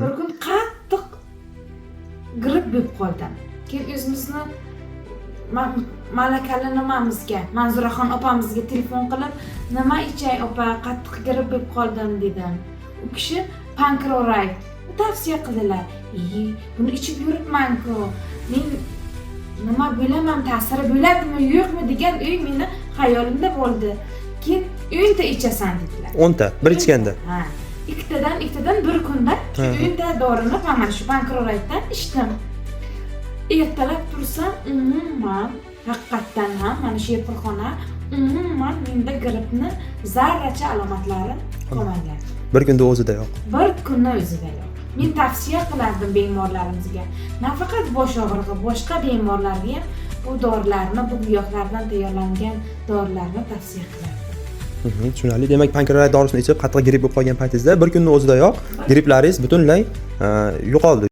Bir kun qattiq gripp bo'lib qoldim. Keyin o'zimizni malakali nimamizga, Manzuraxon opamizga telefon qilib, "Nima ichay, opa, qattiq gripp bo'lib qoldim", dedim. U kishi Pankroray tavsiya qildilar. Buni ichib yuribman-ku, men nima bo'laman, ta'siri bo'ladimi, yo'qmi degan o'y meni xayolimda bo'ldi. Keyin 10 ta ichasan, dedilar. 10 ta bir ichganda? Ha, ikkitadan, ikkitadan bir kunda shu 10 ta dorini, mana shu Pankroraytdan ichdim. Ertalab tursam, umuman, haqiqatdan ham mana shu yerpirxona, umuman menda grippni zarracha alomatlari qolmagan. Bir kunda o'zidayoq? Bir kunni o'zidayoq. Men tavsiya qilardim bemorlarimizga, nafaqat bosh og'rig'i, boshqa bemorlarga ham bu dorilarni, bu giyohlardan tayyorlangan dorilarni tavsiya qilardim. Tushunarli. Demak, Pankroray dorisini ichib, qattiq gripp bo'lib qolgan paytingizda bir kunni o'zidayoq gripplaringiz butunlay yo'qoldi.